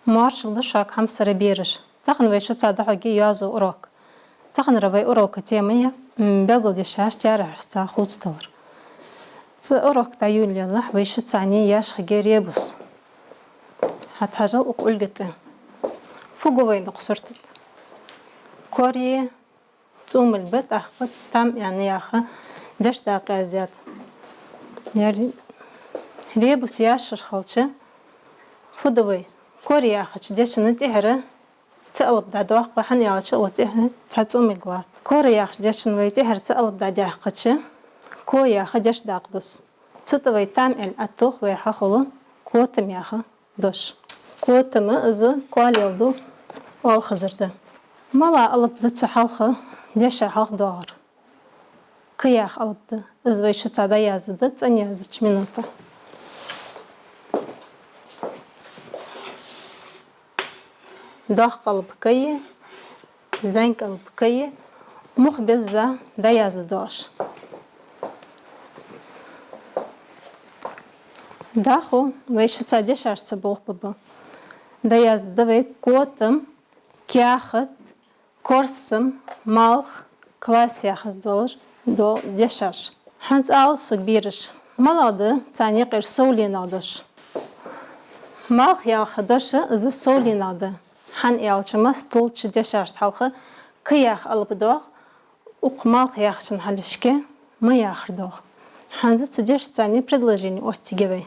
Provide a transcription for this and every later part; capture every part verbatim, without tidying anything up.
Моаршал да шуга, хьамсара бераш. Тахан вай шуца дӀахьоргья йоазон урок. Таханара вай урока тема я, м, белгалдешаш таьрахьашца хувцадалар. Цу урока дӀайолаялехь вай шуца яьржаргья ребус. ХӀаьта хьажал укх Ӏилга тӀа. Фу гу вайна укх сурта тӀа? Кора я, цӀумал ба, тӀаккха там аьнна яха дешдакъа яздаьд. Ер ребус яьржар хилча, фу ду вай? Кора яхача дешан тӀехьара цхьа алап дӀадоаккх вай, хӀана аьлча укх тӀехьа цхьа цӀумал латт. Кора яхача дешан вай тӀехьара цхьа алап дӀадаьккхача, ко яха дешдакъа дус. Цу тӀа вай там аьле оттадоах вай хьахул котам яха дош. Котам из коа леладу оалхазар да. Мала алап да цу хьалха, деша хьалха доагӀар? К яха алап да. Из вай шуца дӀаяздергда цӀенъяздеча минута. Доккха алап К я, зӀамига алап К я, мух безза дӀаязда доагӀаш. ДӀахо вай шуца дешашца болх ба ба. ДӀаязда вай котам, каьхат, корсам, малх, класс яхаш долаш дола дешаш. ХӀанз ала сога, бераш, малагӀа да царна юкъера совленагӀа дош? Малх яха дош из совленагӀа да. ХӀана аьлча масса долча дешашта хьалха К яха алап доагӀа, укх малх яхачун хьалхашка М яхар доагӀа. ХӀанз цу дешаца предложени оттаергья вай.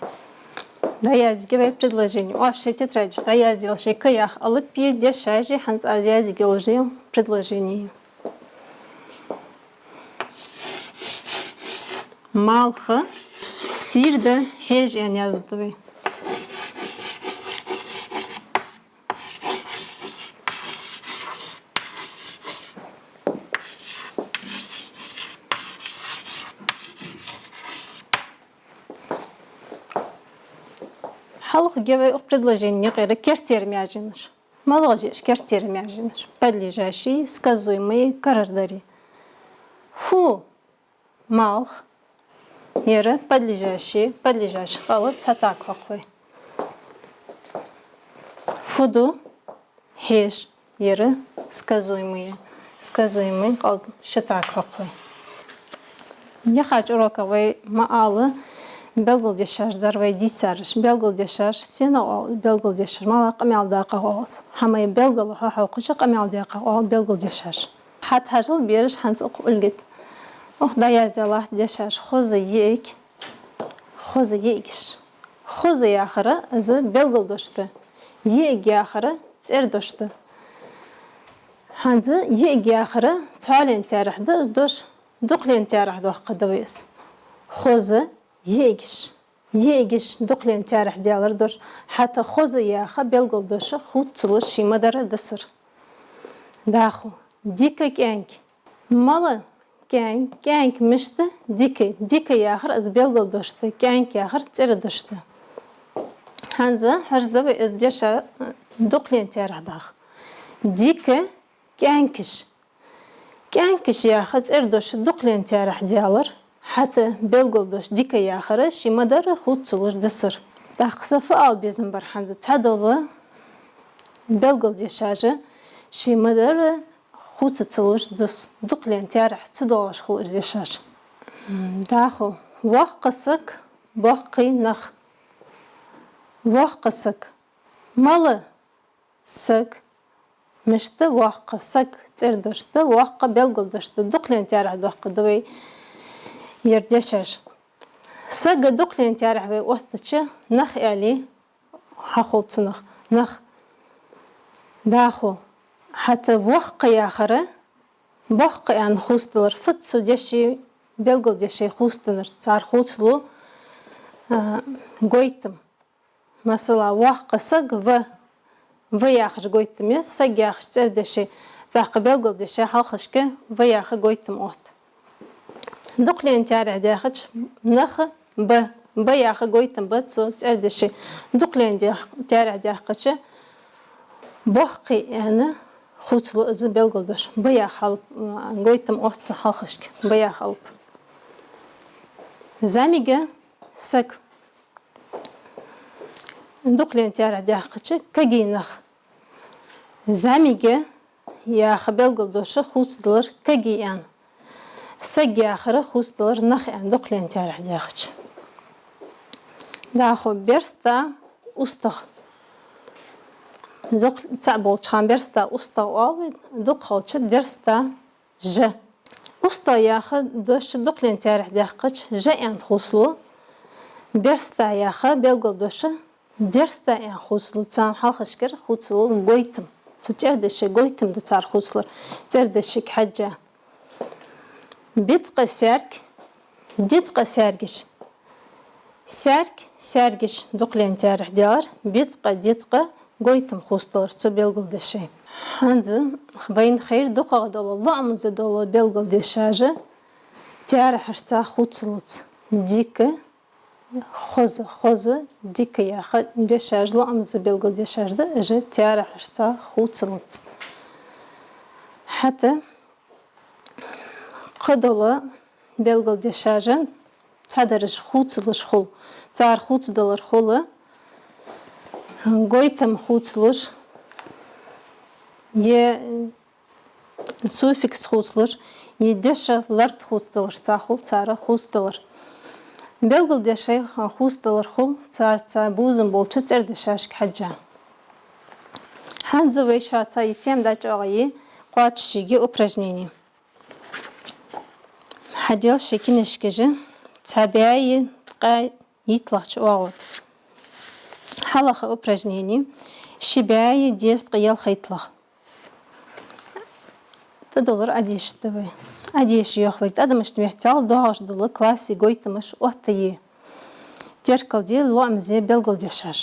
ДӀаязъергья вай предложени. Оаш шоай тетрадаш дӀаязъяла шоай К яха алапи, дешаши, хӀанз аз язъергйолаш я предложени. Малх сийрда хьежа аьнна яздаьд вай. ХьалхагӀа вай укх предложени юкъера керттера маьженаш. МалагӀаш я уж керттера маьженаш? Подлежащие, сказуемые, карардари. Фу малх, ер подлежащие, подлежащих алар цхьа таг хьокх вай. Фу ду хьежа, ер сказуемые, сказуемые кӀалд ши таг хьокх вай. Яхача урока вай ма аллара, белгалдешаш дар вай дийцараш. Белгалдешаш сенах оал белгалдешаш? Мала къамаьл дакъа оал из? ХӀамай белгало хьахьокхача къамаьл дакъа оал белгалдешаш. ХӀаьта хьажал, бераш, хӀанз укх Ӏилга тӀа. Укх дӀаяздаь латт дешаш: хоза, йиӀиг, хоза, йиӀигаш. Хоза яхар из белгалдош да. ЙиӀиг яхар цӀердош да. ХӀанз йиӀиг яхар цхьоаленна таьрахь да из дош, дукхаленна таьрахь доаккхаргда вай из. Хоза, йиӀигаш. ЙиӀигаш дукхаленна таьрахь даьлар дош. ХӀаьта хоза яха белгалдош хувцалуш ший ма дарра дисар. ДӀахо. Дика кӀаьнк. Мала кӀаьнк? КӀаьнк мишта? Дика. Дика яхар из белгалдош да, кӀаьнк яхар цӀердош да. ХӀанз хьожаргда вай из дешаш дукхаленна таьрахь даха. Дика кӀаьнкаш. КӀаьнкаш яха цӀердош дукхаленна таьрахь даьлар, хӀаьта белгалдош дика яхар ший ма дарра хувцалуш дисар. ТӀаккха са фу ала безам бар хӀанз? Цхьадола белгалдешаш ший ма дарра хувца ца луш дус, дукхаленна таьрахь ца доагӀаш хул уж дешаш. М, дӀахо. Воккха саг, боккхий нах. Воккха саг. Мала саг? Мишта воккха? Саг цӀердош да, воккха белгалдош да, дукхаленна таьрахь доаккхаргда вай ер дешаш. Саг дукхаленна таьрахь вай оттача, нах аьле хьахул цунах. Нах. ДӀахо. ХӀаьта воккха яхар боккха аьнна хувцадалар, фуд цу дешай, белгалдешай хувцадалар? Цар хувцалу, а, гойтам. Масала, воккха саг, в. В яхаш гойтам я саг яхача цӀердешай, тӀаккха белгалдешай хьалхашка в яха гойтам отт. Дукхаленна таьрахь даьхача, нах, б. Б яха гойтам ба цу цӀердешай. Дукхаленна даьх-, таьрахь даьккхача, боккхий аьнна хувцалу из белгалдош. Б яха хьал-, гойтам отт цу хьалхашка. Б яха алап. ЗӀамига саг. Дукха лаьна таьрахь даьккхача кагий нах. ЗӀамига яха белгалдош хувцадалар кагий аьнна. Саг яхар хувцадалар нах аьнна дукха лаьна таьрахь даьккхача. ДӀахо берста устагӀа. Дукха цхьаь болча хана берста устагӀа оал вай, дукха хилча дерста жа. УстагӀа яха дош дукха лаьна таьрахь даьккхача жа аьнна хувцалу. Берста яха белгалдош дерста аьнна хувцалу. Царна хьалхашкара хувцалу гойтам. Цу цӀердешай гойтам да цар хувцалар. ЦӀердешага хьежжа. Биткъа саьрг, диткъа саьргаш. Саьрг, саьргаш дукха лаьна таьрахь даьлар, биткъа, диткъа гойтам хувцадалар цу белгалдешай. ХӀанз вайна хайра дукхагӀа дола, лоӀамза дола белгалдешаш таьрахьашца хувцалац. Дика, хоза, хоза, дика яха дешаш, лоӀамза белгалдешаш да, уж таьрахьашца хувцалац. ХӀаьта кхыдола белгалдешаш цхьадараш хувцалуш хул, цар хувцадалар хул, гойтам хувцалуш, е суффикс хувцалуш, е деша лард хувцадаларца хул цар хувцадалар. Белгалдешай хувцадалар хул царца бувзам болча цӀердешашка хьежжа. ХӀанз вай шоаца из тема дӀачӀоагӀъе, кхоачашъе упражнени. Хьадел шоай кинашкаш, цхьа бӀаьи ткъаь йиттлагӀча оагӀув. Хьалхара упражнени: ши бӀаьи дезткъа ялхайттлагӀа. ТӀадоллар Ӏодешаргда вай. Ӏодеша, йоах вайга, тӀадамашта меттел доагӀаш дола классе гойтамаш оттае. Теркалде лоӀамза белгалдешаш.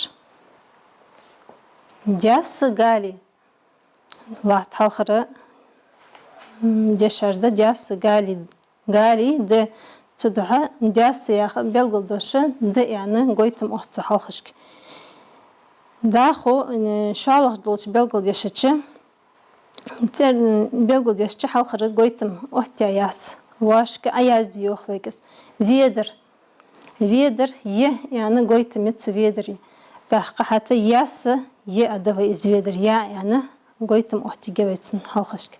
Даьсса гали. Латта хьалхара, м, дешаш да: даьсса гали, гали да. Цудухьа даьсса яха белгалдош да аьнна гойтам отт цу хьалхашка. ДӀахо, м, шоллагӀа долча белгалдеша чу цӀер-, м, белгалдеша чу хьалхара гойтам оттаяь яц. Вошка Ӏоязде, йоах вайга из. Ведар. Ведар, е аьнна гойтам я цу ведаре. ТӀаккха хӀаьта яьсса е а да вай из ведар, я аьнна гойтам оттаергья вай цун хьалхашка.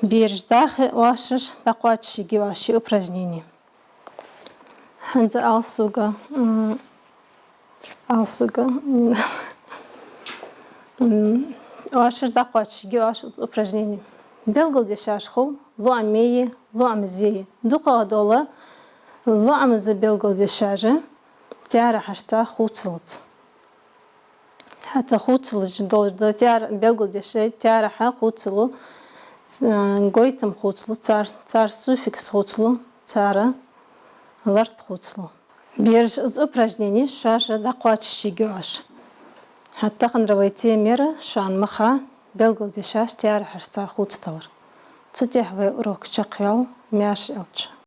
Бераш, дӀахо оаш дӀакхоачашъергья оаш шоай упражнени. ХӀанз Алсуга, м, Алсуга, м, оаш дӀакхоачашъергья оаш упражнени. Белгалдешаш хул лоӀаме, лоӀамзе. ДукхагӀа дола лоӀамза белгалдешаш таьрахьашца хувцалац. ХӀаьта хувцалуш дола таьра-, белгалдешай таьрахьа хувцалу, ц-, гойтам хувцалу цар, цар суффикс хувцалу, цар лард хувцалу. Бераш, из упражнени шоаш дӀакхоачашъергья оаш. ХӀаьта таханара вай тема яр шоана ма ха белгалдешаш таьрахьашца хувцадалар. Цу тӀа вай урок чакхъяьлар, маьрша Ӏалда шо.